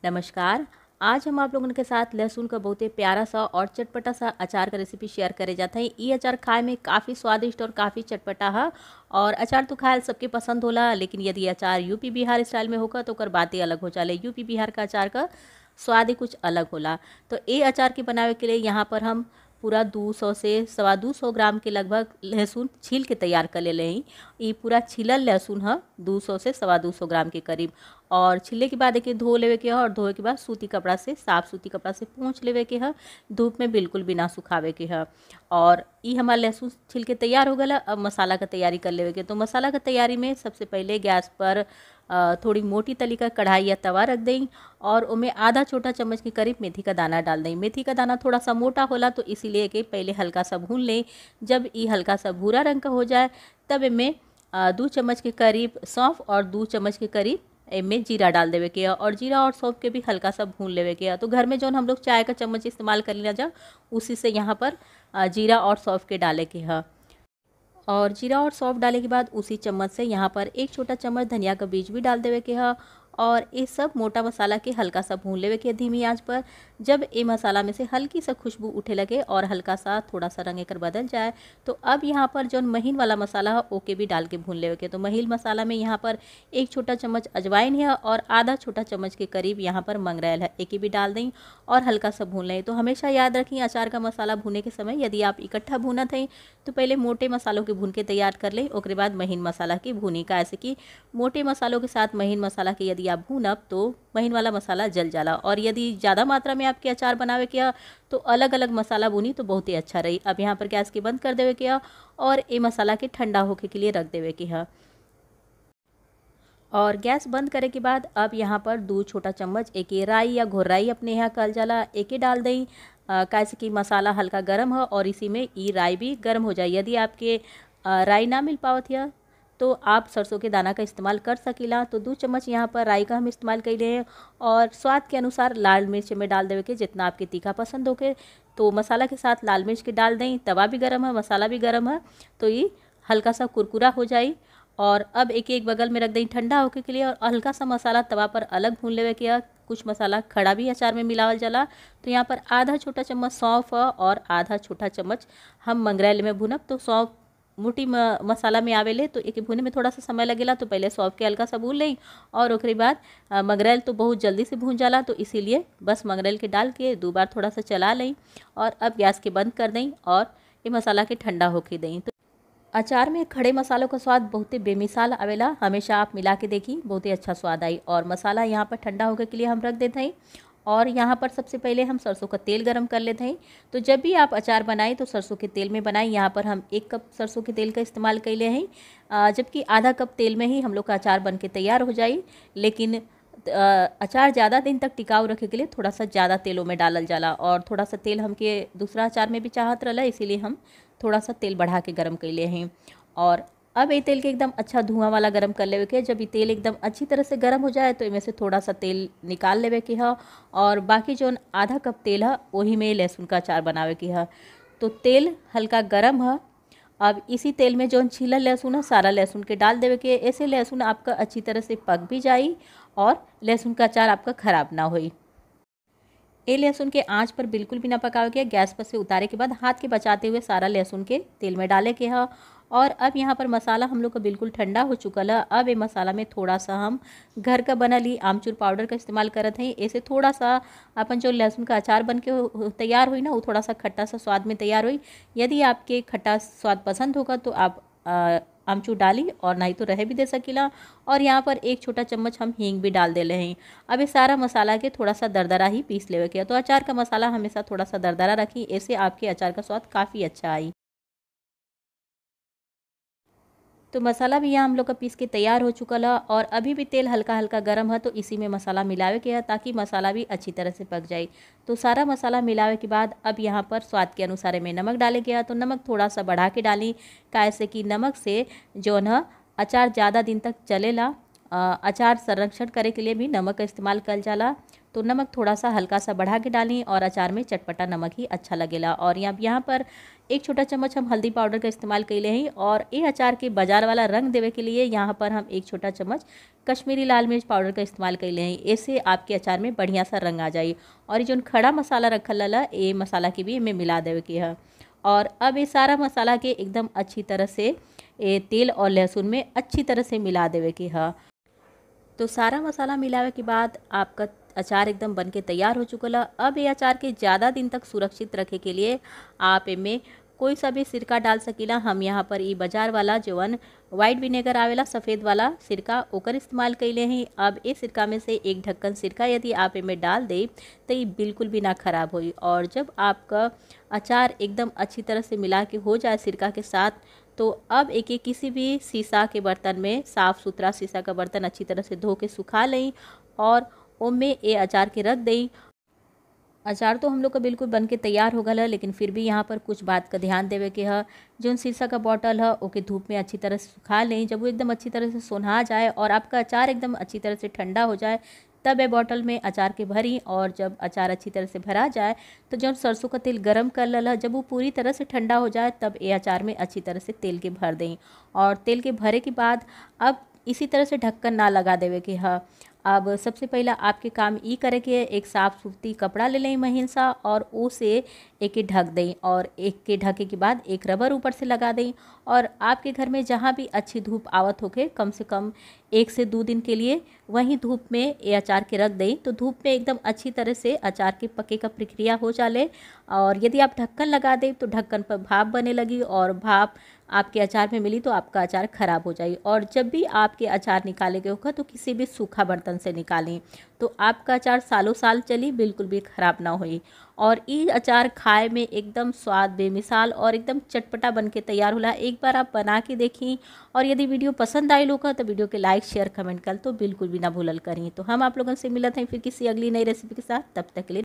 नमस्कार। आज हम आप लोगन के साथ लहसुन का बहुत ही प्यारा सा और चटपटा सा अचार का रेसिपी शेयर करे जाते हैं। ये अचार खाए में काफ़ी स्वादिष्ट और काफ़ी चटपटा है और अचार तो खाए सबके पसंद होला, लेकिन यदि अचार यूपी बिहार स्टाइल में होगा तो ओकर बात ही अलग हो जाले। यूपी बिहार का अचार का स्वाद ही कुछ अलग होला। तो ये अचार के बनावे के लिए यहाँ पर हम पूरा 200 से 225 ग्राम के लगभग लहसुन छील के तैयार कर ले हैं। ये पूरा छीलल लहसुन है 200 से 225 ग्राम के करीब। और छिलने के बाद एक धो लेवे के है और धोए के बाद सूती कपड़ा से, साफ़ सूती कपड़ा से पोंछ लेवे के है, धूप में बिल्कुल भी ना सुखावे के है। और ये हमारा लहसुन छिल के तैयार हो गया। अब मसाला का तैयारी कर लेवे के। तो मसाला का तैयारी में सबसे पहले गैस पर थोड़ी मोटी तली का कढ़ाई या तवा रख दें और उनमें आधा छोटा चम्मच के करीब मेथी का दाना डाल दें। मेथी का दाना थोड़ा सा मोटा होला तो इसीलिए कि पहले हल्का सा भून लें। जब ये हल्का सा भूरा रंग का हो जाए तब इनमें 2 चम्मच के करीब सौंफ और 2 चम्मच के करीब इनमें जीरा डाल देवे के और जीरा और सौंफ के भी हल्का सा भून लेवे के। तो घर में जो हम लोग चाय का चम्मच इस्तेमाल कर लेना जा उसी से यहाँ पर जीरा और सौंफ के डाले के है। और जीरा और सौंफ डाले के बाद उसी चम्मच से यहाँ पर 1 छोटा चम्मच धनिया का बीज भी डाल देवे के है। और ये सब मोटा मसाला के हल्का सा भून लेवे के धीमी आंच पर। जब ये मसाला में से हल्की सा खुशबू उठे लगे और हल्का सा थोड़ा सा रंग एकर बदल जाए तो अब यहाँ पर जो महीन वाला मसाला है ओके भी डाल के भून लेवे के। तो महीन मसाला में यहाँ पर 1 छोटा चम्मच अजवाइन है और आधा छोटा चम्मच के करीब यहाँ पर मंगरेल है, एक भी डाल दें और हल्का सा भून लें। तो हमेशा याद रखें अचार का मसाला भूने के समय यदि आप इकट्ठा भूनत हैं तो पहले मोटे मसालों के भून के तैयार कर लें, ओकरे बाद महीन मसाला की भूनी का। ऐसे कि मोटे मसालों के साथ महीन मसाला के यदि आप भूनब तो महीन वाला मसाला जल जाला। और यदि ज़्यादा मात्रा में आपके अचार बनावे के तो अलग अलग मसाला भुनी तो बहुत ही अच्छा रही। अब यहाँ पर गैस के बंद कर देवे के और ये मसाला के ठंडा होके के लिए रख देवे के है। और गैस बंद करे के बाद अब यहाँ पर 2 छोटा चम्मच एक राई या घोराई अपने यहाँ कहल जाला एक डाल दें। कैसे कि मसाला हल्का गर्म हो और इसी में ई राई भी गर्म हो जाए। यदि आपके राई ना मिल पावत है तो आप सरसों के दाना का इस्तेमाल कर सकीला। तो 2 चम्मच यहाँ पर राई का हम इस्तेमाल कर रहे हैं। और स्वाद के अनुसार लाल मिर्च में डाल देवे के जितना आपके तीखा पसंद होके। तो मसाला के साथ लाल मिर्च के डाल दें। तवा भी गर्म है, मसाला भी गर्म है, तो ये हल्का सा कुरकुरा हो जाए। और अब एक एक बगल में रख दें ठंडा होके के लिए। और हल्का सा मसाला तवा पर अलग भून लेवे के। कुछ मसाला खड़ा भी अचार में मिलावल जाला। तो यहाँ पर आधा छोटा चम्मच सौंफ और आधा छोटा चम्मच हम मंगरेल में भूनब। तो सौंफ मोटी मसाला में आवेले तो एक भुने में थोड़ा सा समय लगेला, तो पहले सौंफ के हल्का सा भून लें और ओकरे बाद मंगरेल तो बहुत जल्दी से भून जाला, तो इसीलिए बस मंगरेल के डाल के 2 बार थोड़ा सा चला लें और अब गैस के बंद कर दें और ये मसाला के ठंडा होके दें। तो अचार में खड़े मसालों का स्वाद बहुत ही बेमिसाल आवेला, हमेशा आप मिला के देखी बहुत ही अच्छा स्वाद आई। और मसाला यहाँ पर ठंडा होने के लिए हम रख देते हैं। और यहाँ पर सबसे पहले हम सरसों का तेल गरम कर लेते हैं। तो जब भी आप अचार बनाएं तो सरसों के तेल में बनाएं। यहाँ पर हम 1 कप सरसों के तेल का इस्तेमाल कर ले हैं, जबकि आधा कप तेल में ही हम लोग का अचार बन के तैयार हो जाए। लेकिन अचार ज़्यादा दिन तक टिकाऊ रखे के लिए थोड़ा सा ज़्यादा तेलों में डालल जाला। और थोड़ा सा तेल हमके दूसरा अचार में भी चाहत रहा, इसीलिए हम थोड़ा सा तेल बढ़ा के गर्म कर ले हैं। और अब ये तेल के एकदम अच्छा धुआं वाला गरम कर लेवे के। जब ये तेल एकदम अच्छी तरह से गर्म हो जाए तो इनमें से थोड़ा सा तेल निकाल लेवे के है और बाकी जो आधा कप तेल है वही में लहसुन का अचार बनावे के है। तो तेल हल्का गर्म है। अब इसी तेल में जो छीलल लहसुन है सारा लहसुन के डाल देवे के। ऐसे लहसुन आपका अच्छी तरह से पक भी जाई और लहसुन का अचार आपका ख़राब ना होई। ये लहसुन के आंच पर बिल्कुल भी ना पकावे के। गैस पर से उतारे के बाद हाथ के बचाते हुए सारा लहसुन के तेल में डाले के है। और अब यहाँ पर मसाला हम लोग का बिल्कुल ठंडा हो चुका है। अब ये मसाला में थोड़ा सा हम घर का बना ली आमचूर पाउडर का इस्तेमाल करत हैं। ऐसे थोड़ा सा अपन जो लहसुन का अचार बन के तैयार हुई ना वो थोड़ा सा खट्टा सा स्वाद में तैयार हुई। यदि आपके खट्टा स्वाद पसंद होगा तो आप आमचूर डाली और नहीं तो रह भी दे सकीला। और यहाँ पर 1 छोटा चम्मच हम हींग भी डाल दे रहे हैं। अब ये सारा मसाला के थोड़ा सा दरदरा ही पीस लेवे के। तो अचार का मसाला हमेशा थोड़ा सा दरदरा रखी, ऐसे आपके अचार का स्वाद काफ़ी अच्छा आई। तो मसाला भी यहाँ हम लोग का पीस के तैयार हो चुका है। और अभी भी तेल हल्का हल्का गर्म है तो इसी में मसाला मिलावे के है ताकि मसाला भी अच्छी तरह से पक जाए। तो सारा मसाला मिलावे के बाद अब यहाँ पर स्वाद के अनुसार में नमक डाले गया। तो नमक थोड़ा सा बढ़ा के डाली, कैसे कि नमक से जो है अचार ज़्यादा दिन तक चलेला। अचार संरक्षण करे के लिए भी नमक का इस्तेमाल कल जाला। तो नमक थोड़ा सा हल्का सा बढ़ा के डाली और अचार में चटपटा नमक ही अच्छा लगेला। और यहाँ पर 1 छोटा चम्मच हम हल्दी पाउडर का इस्तेमाल कैले हैं। और ये अचार के बाज़ार वाला रंग देवे के लिए यहाँ पर हम 1 छोटा चम्मच कश्मीरी लाल मिर्च पाउडर का इस्तेमाल कैले हैं। ऐसे आपके अचार में बढ़िया सा रंग आ जाए। और ये जो खड़ा मसाला रखल रहा ये मसाला के भी एमें मिला देवे के है। और अब ये सारा मसाला के एकदम अच्छी तरह से ये तेल और लहसुन में अच्छी तरह से मिला देवे के है। तो सारा मसाला मिलावे के बाद आपका अचार एकदम बनके तैयार हो चुकल है। अब ये अचार के ज़्यादा दिन तक सुरक्षित रखे के लिए आप इनमें कोई सा भी सिरका डाल सकीला। हम यहाँ पर ये बाज़ार वाला जवन वाइट विनेगर आवेला सफ़ेद वाला सिरका ओकर इस्तेमाल कैले हैं। अब ये सिरका में से 1 ढक्कन सिरका यदि आप इनमें डाल दे तो ये बिल्कुल भी ना ख़राब होई। और जब आपका अचार एकदम अच्छी तरह से मिला के हो जाए सिरका के साथ, तो अब एक एक किसी भी शीशा के बर्तन में, साफ़ सुथरा शीशा का बर्तन अच्छी तरह से धो के सुखा लें और ओमे ये अचार के रख दें। अचार तो हम लोग का बिल्कुल बन के तैयार हो गया है, लेकिन फिर भी यहाँ पर कुछ बात का ध्यान देवे के है। जो शीशा का बॉटल है ओके धूप में अच्छी तरह से सुखा लें। जब वो एकदम अच्छी तरह से सोन्हा जाए और आपका अचार एकदम अच्छी तरह से ठंडा हो जाए तब ये बॉटल में अचार के भरी। और जब अचार अच्छी तरह से भरा जाए तो जब सरसों का तेल गरम कर लला, जब वो पूरी तरह से ठंडा हो जाए तब ये अचार में अच्छी तरह से तेल के भर दें। और तेल के भरे के बाद अब इसी तरह से ढक्कन ना लगा देवे के है। अब सबसे पहला आपके काम ई करे के एक साफ़ सूती कपड़ा ले लें महीन सा और उसे एक ढक दें और एक के ढके के बाद एक रबर ऊपर से लगा दें। और आपके घर में जहाँ भी अच्छी धूप आवत होके कम से कम 1 से 2 दिन के लिए वहीं धूप में ये अचार के रख दें। तो धूप में एकदम अच्छी तरह से अचार के पके का प्रक्रिया हो जाले। और यदि आप ढक्कन लगा दें तो ढक्कन पर भाप बने लगी और भाप आपके अचार में मिली तो आपका अचार ख़राब हो जाए। और जब भी आपके अचार निकाले गए होगा तो किसी भी सूखा बर्तन से निकालें तो आपका अचार सालों साल चली, बिल्कुल भी ख़राब ना होई। और ये अचार खाए में एकदम स्वाद बेमिसाल और एकदम चटपटा बन के तैयार होला। एक बार आप बना के देखी और यदि वीडियो पसंद आई होगा तो वीडियो के लाइक शेयर कमेंट कर तो बिल्कुल भी ना भूलल करी। तो हम आप लोगों से मिलत हैं फिर किसी अगली नई रेसिपी के साथ, तब तक के लिए।